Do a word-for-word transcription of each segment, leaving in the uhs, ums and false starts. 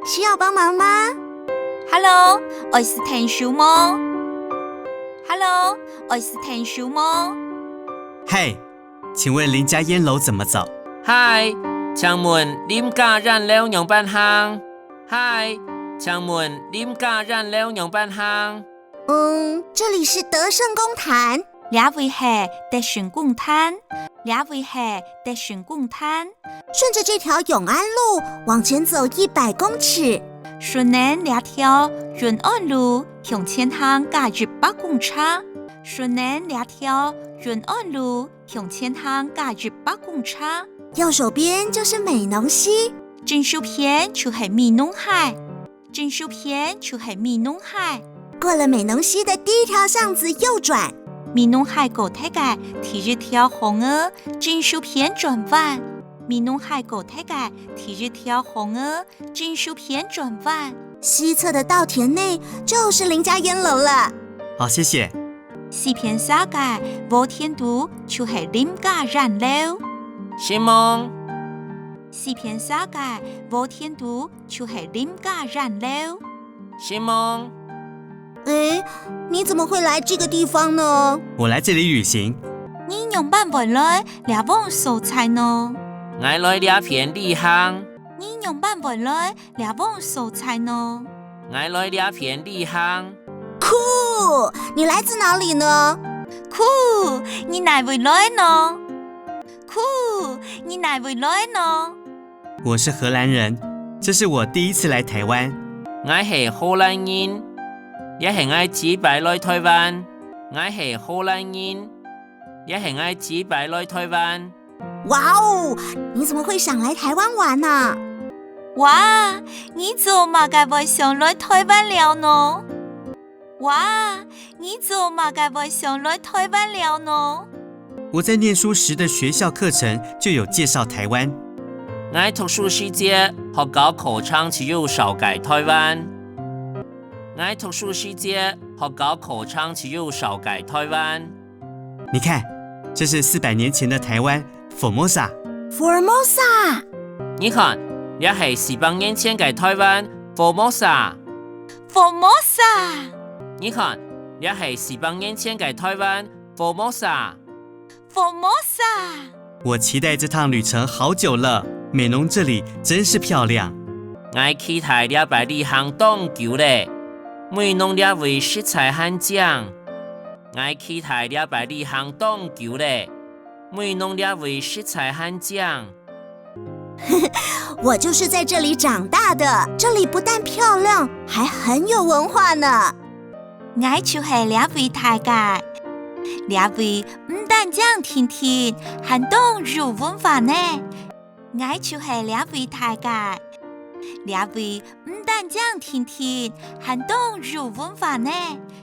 需要帮忙吗？Hello，愛使𢯭手無？Hello，愛使𢯭手無？嗨，请问林家菸楼怎么走？嗨，请问林家菸樓仰般行？嗨，请问林家菸楼仰般行？嗯，这里是德胜公坛。 這位係德勝公壇，這位係德勝公壇。顺着这条永安路往前走一百公尺。顺等這條永安路向前行加一百公尺。顺等這條永安路向前行加一百公尺。右手边就是美濃溪。正手片就係美濃溪。 正手片就係美濃溪。过了美濃溪的第一条巷子右转。美濃溪過忒个第一條巷仔，正手片轉彎。美濃溪過忒个第一條巷仔，正手片轉彎。西侧的稻田内就是林家菸楼了。好，谢谢。西片斜个禾田肚就係林家菸樓。承蒙。西片斜个禾田肚 就係林家菸樓。承蒙。诶，你怎么会来这个地方呢？我来这里旅行。你仰般會來這方所在呢？𠊎來這片旅行。你仰般會來這方所在呢？𠊎來這片旅行。酷！你来自哪里呢？酷！你哪位來呢？酷！你哪位來呢？ 我是荷兰人，这是我第一次来台湾。𠊎係荷蘭人，這係𠊎第一擺來台灣。𠊎係荷蘭人，這係𠊎第一擺來台灣。哇哦，你怎么会想来台湾玩呢？哇，你做麼个會想來台灣尞呢？ 哇，你做麼个會想來台灣尞呢？我在念书时的学校课程就有介绍台湾。𠊎讀書時節，學校課程就有紹介台灣。𠊎讀書時節，學校課程就有紹介台灣。你看，这是四百年前的台湾，Formosa。Formosa。你看，這係四百年前个台灣，Formosa。 Formosa。你看，這係四百年前个台灣，Formosa。Formosa。我期待这趟旅程好久了，美濃这里真是漂亮。𠊎期待這擺旅行當久咧，美濃這位實在還靚。𠊎期待這擺旅行當久咧，美濃這位實在還靚。 我就是在这里长大的，这里不但漂亮，还很有文化呢。𠊎就係這位大个，這位毋單淨靚靚，還當有文化呢。𠊎就係這位大个，這位毋單淨靚靚，還當有文化呢。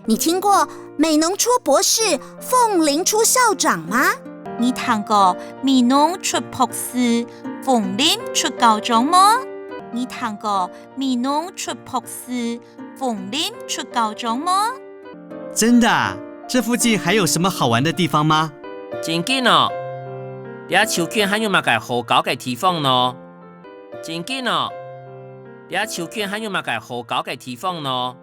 你听过美濃出博士，鳳林出校長嗎？你聽過美濃出博士，鳳林出校長無？你聽過美濃出博士，鳳林出校長無？真的啊？这附近还有什么好玩的地方吗？真个哦，這附近還有麼个好搞个地方呢？真个哦，這附近還有麼个好搞个地方呢？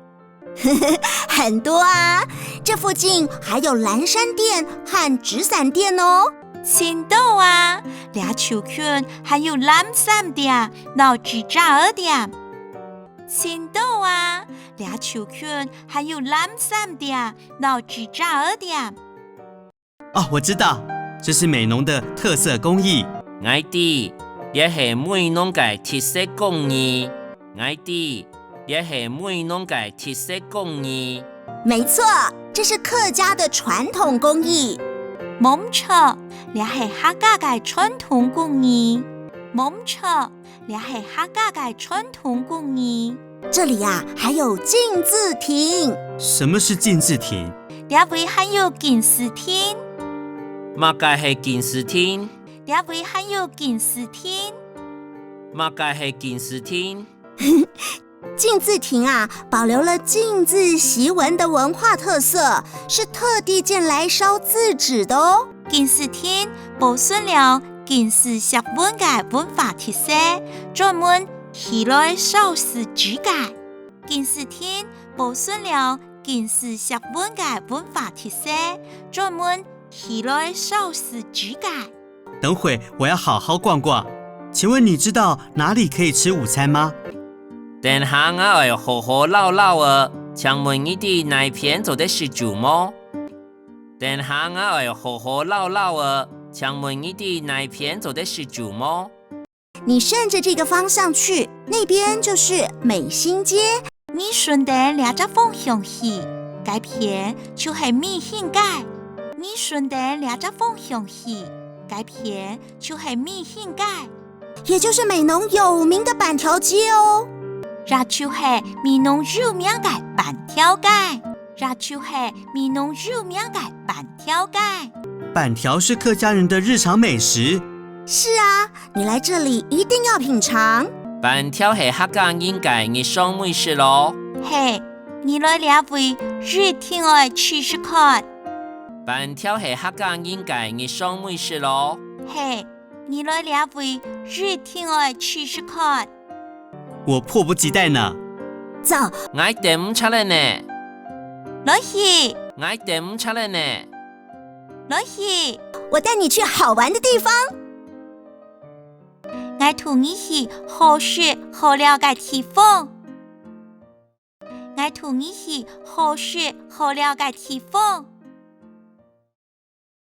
很多啊，这附近还有蓝衫店和纸伞店哦。真多啊，這附近還有藍衫店摎紙遮仔店。真多啊，這附近還有藍衫店摎紙遮仔店。 哦，我知道，这是美濃的特色工艺。𠊎知，這係美濃个特色工藝。𠊎知，這係美濃个特色工藝。没错，这是客家的传统工艺。無毋著，這係客家个傳統工藝。無毋著， 這係客家个傳統工藝。这里啊，还有敬字亭。什么是敬字亭？這位還有敬字亭。麼个係敬字亭？這位還有敬字亭。麼个係敬字亭？敬字亭啊，保留了敬字惜文的文化特色，是特地建来烧字纸的哦。敬字亭保存了敬字惜文个文化特色，專門起來燒死豬个。敬字亭保存了敬字惜文个文化特色，專門起來燒死豬个。等會我要好好逛逛，請問你知道哪裡可以吃午餐嗎？等下𠊎愛好好尞尞仔，請問你知哪片做得食晝無？等下𠊎愛好好尞尞仔，請問你知哪片做得食晝無？你順著這個方向去，那邊就是美興街。你順等這隻方向去，該片就係美興街。你順等這隻方向去，該片就係美興街。也就是美濃有名的粄條街哦。這就係美濃有名个粄條街。這就係美濃有名个粄條街。粄條是客家人的日常美食。是啊，你來這裡一定要品嚐。粄條係客家人个日常美食囉。係，你來這位一定愛試試看。粄條係客家人个日常美食囉。係，你來這位一定愛試試看。我迫不及待呢。走，𠊎等毋掣了呢。來去，𠊎等毋掣了呢。來去，我帶你去好玩的地方。𠊎渡你去好食好尞个地方。𠊎渡你去好食好尞个地方。